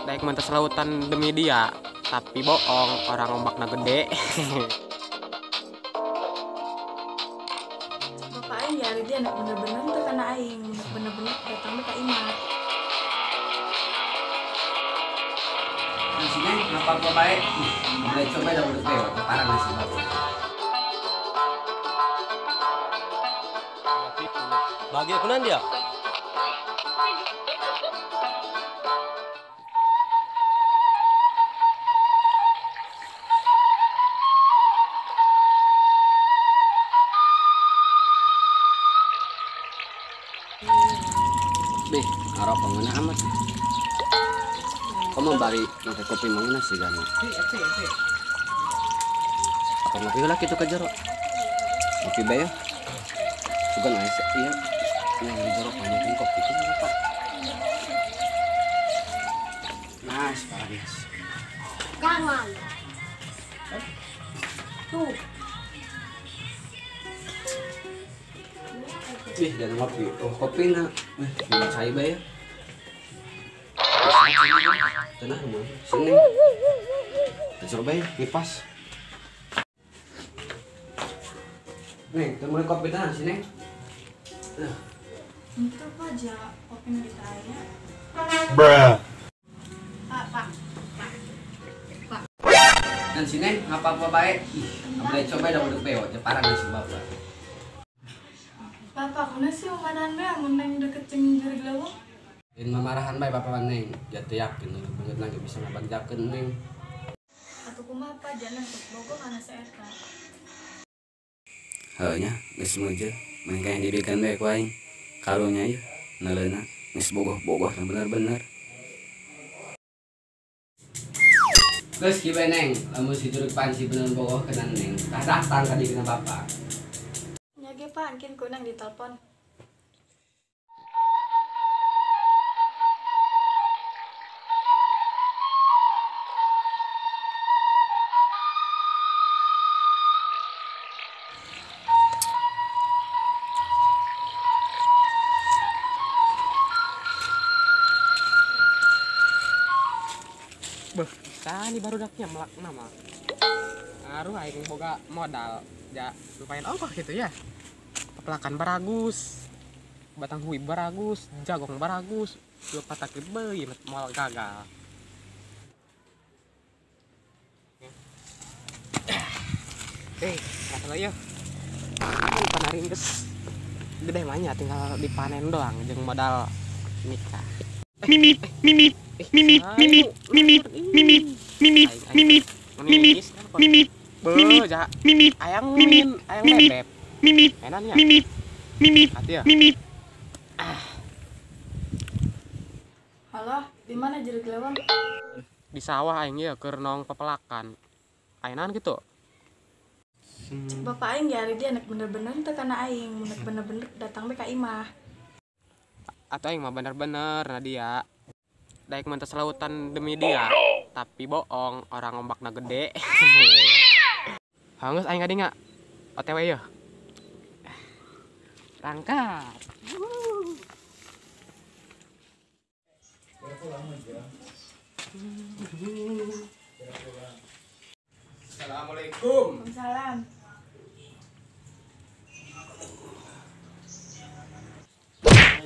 Daek mentas lautan demi dia, tapi bohong, orang ombakna gede. Bapak aing ya dia anak bener-bener teu kana aing, bener-bener datang ka imah. Di sini kenapa gua baik? Mulai coba dah udah teh, parah nasi bapak. Bagi aku nanti ya. Bih, ngarokok ngeunah amat. Kamu bari make kopi mangeunah sih gana. Apa ngopi heula kitu ka jero? Ngopi bae ya. Sugan aya ieu. Yang di jero panyakeun kopi teh apa? Nice, paradis. Jangan. Tuh. Bih, jangan ngopi. Oh, kopi na. Minum cai bae ya. Tenang, mun. Sini. Jero bae, ngipas. Nih, teu meuli kopi tah sini. Itu Pak, ja kopi nu ditanya. Bruh. Pak, Pak. Pak. Dan sini ngapa-apa bae. Ih, boleh coba dah udah beo, parah nasi bapak. Bapak, kuna sih umanan bae amun neng deket jeung jurig leuweung. Lain mamarahan bae bapak neng, jatuh yakin beungeut nang bisa ngabagjakeun neng. Atuh kumaha Pak, jangan tos bogoh kana si eta. Heuh nya, geus meujeuh, mending kayak dibikeun bae ku aing. Karunya ieu neuleuna geus bogoh-bogoh bener-bener. Geus kieu bae neng, lamun si jurig panci bener bogoh kana neng, tah datang ka dieu bapak. Nya ge Pak, engkin ku nang ditelepon. Beuh, tani barudaknya melak nama. Aruh aing boga modal, ja lumayan ongkoh gitu ya. Pepelakan baragus, batang hui baragus, jagong baragus, dua patak beuy moal gagal. Rasa ya. Panarin geus gede mah nya tinggal dipanen doang jeung modal nikah. Mimi mimi mimi mimi mimi mimi mimi mimi mimi mimi mimi mimi ayang mimi ayang mimi bebek mimi mimi mimi mimi. Halo, di mana jurig leuweung? Di sawah aing ieu keur nong pepelakan. Aya naon kitu? Cek bapak aing ya dia anak bener-bener teu kana aing, bener-bener datang bae ka imah. Atau aing mah bener-bener Nadia. Daek mentas lautan demi dia, tapi bohong, orang ombakna gede. Hangus aing kadi nggak? OTW ya. Rangkat. Assalamualaikum. Waalaikumsalam.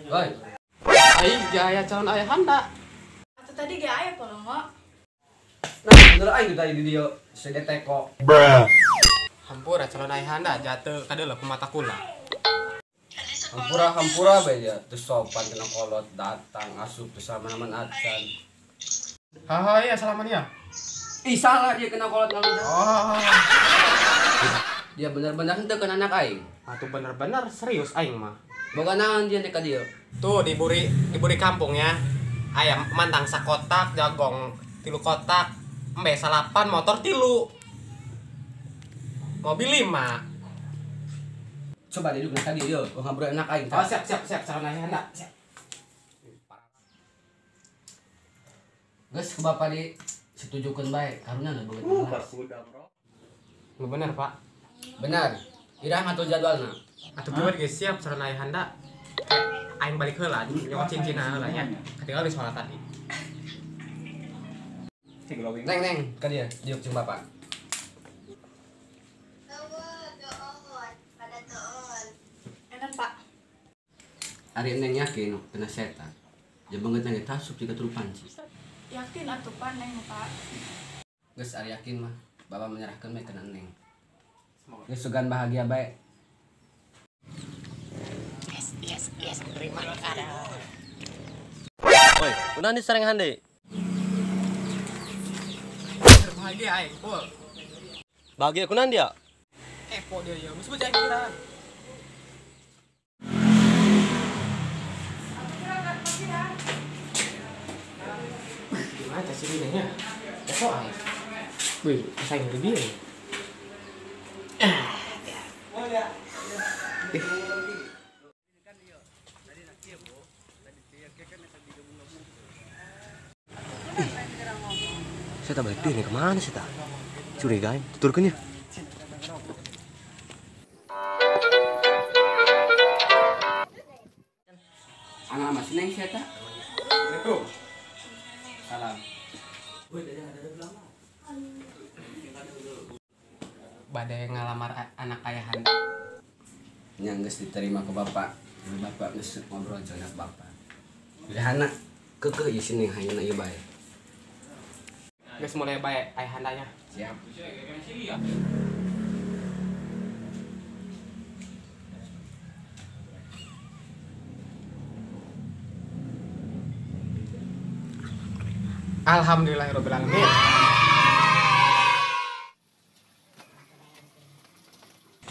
Woi. Aing jaya calon ayahanda. Atuh tadi ge aya polongo. Nah, bener aing tadi di dieu sedeteko. Bruh. Hampura calon ayahanda jatuh kadeuleu ku mata kula. Hampura hampura bae dia teu sopan kena kolot datang asup teu sama-sama acan. Haha iya salaman ya. Ih salah dia kena kolot ngaludah. Oh. Dia bener-bener henteu kana anak aing. Atuh bener-bener serius aing mah. Boga naon dia ka dieu? Tuh diburi kampung ya. Ayam mantang sakotak, jagong 3 kotak, embe 8, motor 3. Mobil 5. Coba duduk ka dieu, oh ngobrol anak aing. Oh siap siap siap calon ayahanda. Siap. Geus ku bapak di setujukeun bae, karunya nu beungeut. Nu bener, Pak. Bener. Iraha ngatur jadwalna. Atuh kieu geus siap calon ayahanda. Aing balik heula nyokot cincinna heula nya. Ketinggalan di sekolah tadi. Neng, neng, ka dia, diuk jeung bapak. Enak, Pak. Ari neng yakin kena setan. Jeung beungeut nang tasup jiga turu panci. Yakin atuh Pak, neng, Pak. Geus ari yakin mah, bapak menyerahkeun we kana neng. Geus sugan bahagia bae. Yes, yes, yes, terima kasih. Oi, kunaon disarengan deui? Bahagia aing, pul. Bahagia kunaon dia? Kepo dia ya, geus beuh pikiran. Gimana sih ini nya? Kepo aing. Wih, saya ngeri dia. Saya tak balik deh, kemana sih tak? Curiga, tuturkannya. Anak masih neng saya tak? Assalamualaikum. Salam. Badai ngalamar anak ayahanda. Yang geus diterima ke bapak, bapak geus ngobrol jeung anak bapak. Dahana keukeuh ieu si neng hayangna ieu bae. Geus mulai bae ayahandanya. Siap. Alhamdulillahirabbil alamin.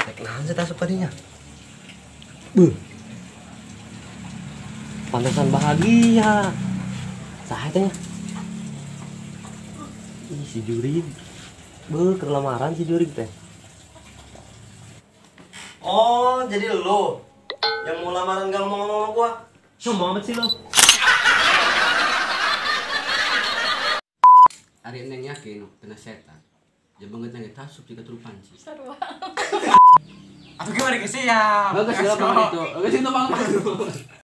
Rek naon sih tasup tadinya? Beuh. Pantesan bahagia. Saha teh nya? Ih, si Jurig. Beuh, keur lamaran si Jurig teh. Oh, jadi lo yang mau lamaran gak ngomong sama gua? Sombong amat sih lo. Ari neng yakin kena setan. Jeung beungeut nang tasup jiga turu panci. Sarua. Atuh gimana geus siap. Bagus, itu. Geus itu bang.